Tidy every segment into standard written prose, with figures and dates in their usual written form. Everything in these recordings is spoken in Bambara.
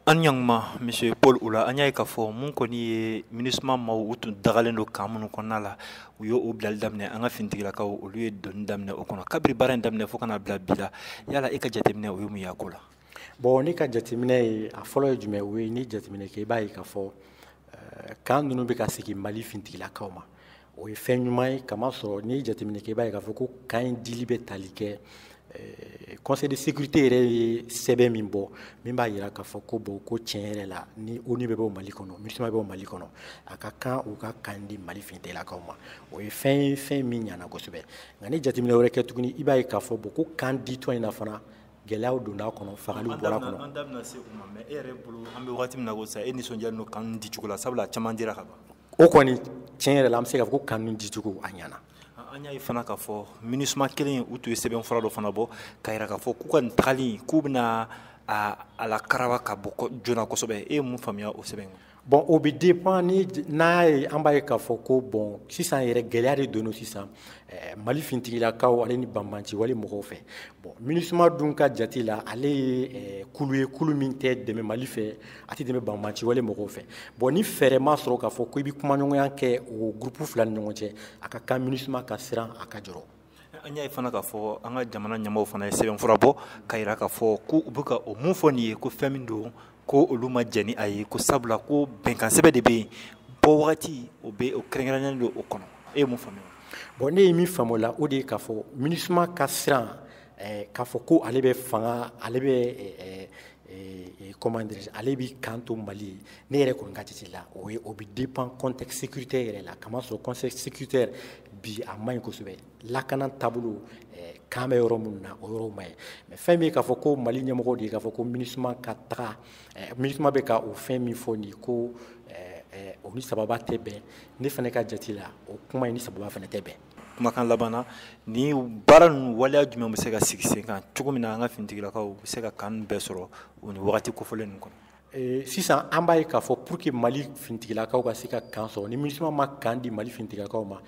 An ɲakuma, monsieur Paul Oula, an y'a ye k'a fɔ mun kɔni ye MINUSMA maaw, u tun dagalen don camp minnu kɔnɔna la, u ye o bilali daminɛ. An ka finitigilakaw, olu ye donni daminɛ o kɔnɔ kabiri baara in daminɛ fo kana bila bi la. Yala e ka jateminɛ, o ye mun ye a ko la? Bon, ne ka jateminɛ ye, a fɔlɔ ye jumɛn? O ye ni jateminɛ kɛ, i b'a ye k'a fɔ camp ninnu bɛ ka segin Mali finitigilakaw ma, o ye fɛn ɲuman ye. Kamasɔrɔ n'i ye jateminɛ kɛ, i b'a ye k'a fɔ ko camp in dili bɛ tali kɛ Conseil de sécurité yɛrɛ ye sɛbɛn min bɔ, min b'a jira k'a fɔ ko bon, ko tiɲɛ yɛrɛ la, ni ONU bɛ bɔ Mali kɔnɔ, MINUSMA bɛ bɔ Mali kɔnɔ, a ka kan u ka camp di Mali finitigilakaw ma. O ye fɛn ye, fɛn min ɲɛna kosɛbɛ. Nka ni jateminɛ wɛrɛ kɛ tuguni, i b'a ye k'a fɔ bon, ko camp ditɔ in na fana, gɛlɛyaw donna a kɔnɔ, fagaliw bɔra a kɔnɔ. An da bɛna se o ma, mais e yɛrɛ bolo, an bɛ waati min na ko sisan, e nisɔndiyalen don camp dicogo la, sabula a caman dira ka ban? O kɔni, tiɲɛ yɛrɛ la, an bɛ se k'a fɔ ko camp dicogo, a ɲɛna. An y'a ye fana k'a fɔ MINUSMA kelen, u tun ye sɛbɛn fura dɔ fana bɔ ka yira k'a fɔ k'u ka nin tagali, k'u bɛna a la karaba ka bɔ joona kosɛbɛ. E ye mun faamuya o sɛbɛn kɔnɔ? Bon, o bɛ dépend ni n'a ye. An b'a ye k'a fɔ ko bon, sisan yɛrɛ, gɛlɛya de donna sisan Mali finitigilakaw ale ni banbanci wale mɔgɔw fɛ. Bon, MINUSMA dun ka jate la, ale ye kulu ye, kulu min tɛ dɛmɛ Mali fɛ, a tɛ dɛmɛ banbanci wale mɔgɔw fɛ. Bon, ni fɛɛrɛ ma sɔrɔ k'a fɔ ko i bɛ kumaɲɔgɔnya kɛ o groupe fila ni ɲɔgɔn cɛ, a ka kan MINUSMA ka siran, a ka jɔrɔ. An y'a ye fana k'a fɔ an ka jamana ɲɛmaaw fana ye sɛbɛnfura bɔ ka yira k'a fɔ ko u bɛ ka o mun fɔ nin ye, ko fɛn min don, ko olu ma jɛn ni a ye, ko sabula ko bɛnkan sɛbɛn de bɛ yen, bɔ wagati o bɛ o kɛrɛnkɛrɛnnen don o kɔnɔ. E ye mun faamuya? Bon, ne ye min faamu o la, o de ye k'a fɔ MINUSMA ka siran k'a fɔ ko ale bɛ fanga, ale bɛ, comment dirais-je, ale bɛ camp to Mali ye. Ne yɛrɛ kɔni ka jate la, o ye o bɛ dépend contexte sécuritaire yɛrɛ la, kamasɔrɔ contexte sécuritaire bi, a man ɲi kosɛbɛ. Lakana taabolo, camp bɛ yɔrɔ minnu na, o yɔrɔw ma ɲi. Mais fɛn min ye k'a fɔ ko Mali ɲɛmɔgɔw de ye k'a fɔ ko MINUSMA ka taga, MINUSMA bɛ ka o fɛn min fɔ nin ye, ko o ni sababa tɛ bɛn, ne fana ka jate la, o kuma in ni sababa fana tɛ bɛn. Kumakan laban na, ni baara ninnu, waleya jumɛn bɛ se ka sigi sen kan cogo min na an ka finitigilakaw bɛ se ka camp bɛɛ sɔrɔ o ni wagati kofɔlen ninnu kɔnɔ? Sisan an b'a ye k'a fɔ pour que Mali finitigilakaw ka se ka camp sɔrɔ, ni MINUSMA ma camp di Mali finitigilakaw ma,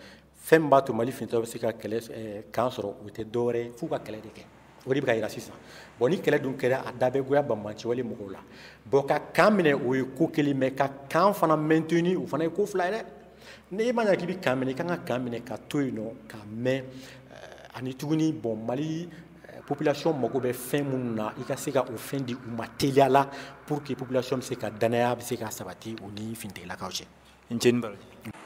fɛn min b'a to Mali finitigilakaw bɛ se ka kɛlɛ camp sɔrɔ, o tɛ dɔwɛrɛ ye f'u ka kɛlɛ de kɛ. O de bɛ ka yira sisan. Bon, ni kɛlɛ dun kɛra, a da bɛ goya banbanci wale mɔgɔw la. Bon, ka camp minɛ, o ye ko kelen, mais ka camp fana maintenir, o fana ye ko fila ye dɛ. Ni e ma ɲɛ k'i bɛ camp minɛ, i kan ka camp minɛ ka to yen nɔ ka mɛn. Ani tuguni, bon, Mali population mago bɛ fɛn minnu na, i ka se ka o fɛn di u ma teliya la, pour que population bɛ se ka danaya bɛ se ka sabati u ni finitigilakaw cɛ. N cɛ ni baraji.